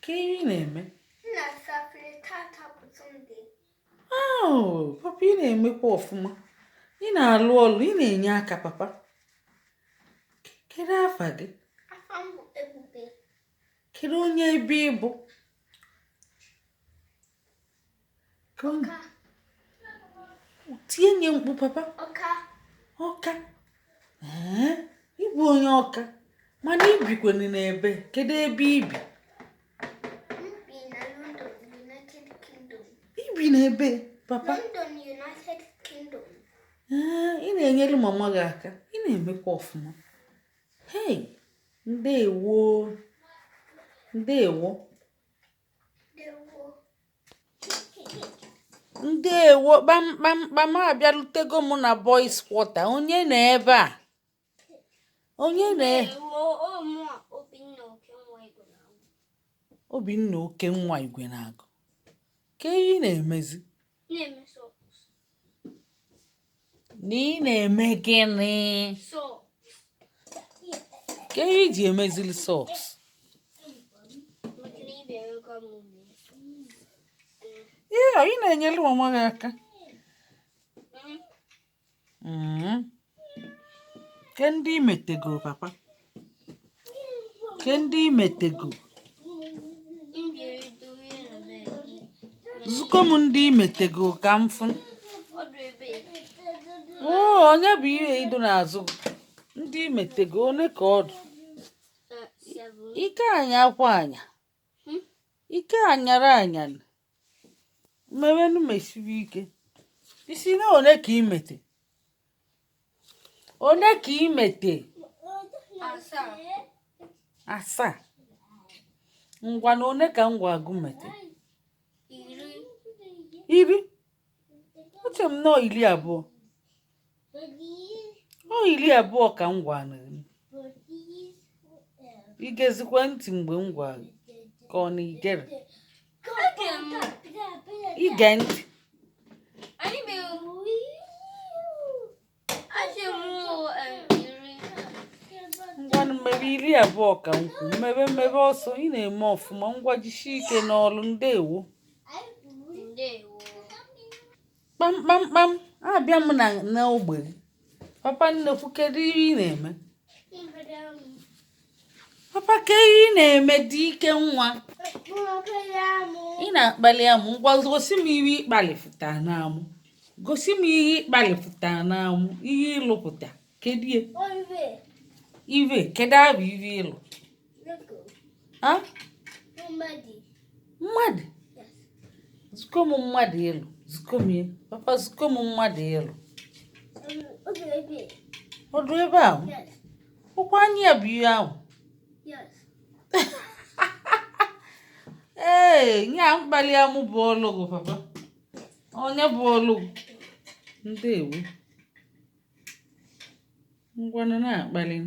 Kee ihe ị na-eme? M na-asa afere. Tata bụ Sọnde. Oh, papa, ị na-emekwa ọfụma. Ị na-alụ ọlụ, ị na-enye aka papa. Kedu afa gị? Afa m bụ Ebube. Kedu onye ebe ị bụ? Ọka. Tie nye mkpu, papa. Ọka. Ọka. Ee, ị bụ onye Ọka, mana i bikwanụ n'ebe? Kedu ebe i bi? M bi na London, United Kingdom. I bi n'ebe, papa? London, United Kingdom. Ee, ị na-enyere mama gị aka, ị na-emekwa ọfụma. Hei, ndewo, ndewo. Ndewo. Kpamkpamkpam, abịalutego m na boys quarter. Onye nọ ebe a? Onye na Obinna Okenwa Igwe na-agụ? Kee ihe ị na-emezi? Na ị na-eme gịnị? Kee ihe i ji emezili socks? Ihe ị na-enyere mama gị aka. Ke ndị i metego, papa? Ke ndị i metego? Zukọ m ndị i metego ka m fụ. Oo, onye bụ ihe ido n'azụ ndị i metego? One ka ọ dị? Ike anya akwa anya. Ike anyara anyara. Mewenu mesibe ike. Ị sị na one ka i mete? One ka i mete? Asaa. Ngwa, na one ka ngwa agụ mete? 10. Uche m nọ 20. Ọ 20 ka m gwa na i gezikwa ntị mgbe m gwa gị, ka ọ na i gere ige ntị? Ngwanụ, mebe 20 ka m kwu. Mebe, mebe ọsọ. Ị na-eme ọfụma. Ngwa, jisie ike n'ọlụ. Ndewo. Kpamkpamkpam, abịa m na n'ogbe gị. Papa nnekwu, kedu ihe ị na-eme? Papa, ke ihe ị na-eme? Dị ike nwa, ị na-akpali amụ. Ngwa, gosi m ihe ị kpalifụta n'amụ. Gosi m ihe ị kpalifụta n'amụ, ihe ị lụpụta. Kedu ihe ive? Kedu abụ ive ị lụ? Mmadụ, zukọ m mmadụ ị lụ. Zukọ m ya, papa. Zukọ m mmadụ ị lụ. Ọ dụ ebe ahụ? Ụkwa anya ya bụ ihe ahụ. Ee, nya mkpali amụ bụ ọlụ gị, papa. Onye bụ ọlụ gị? Ndewo. Ngwanụ, na-akpali.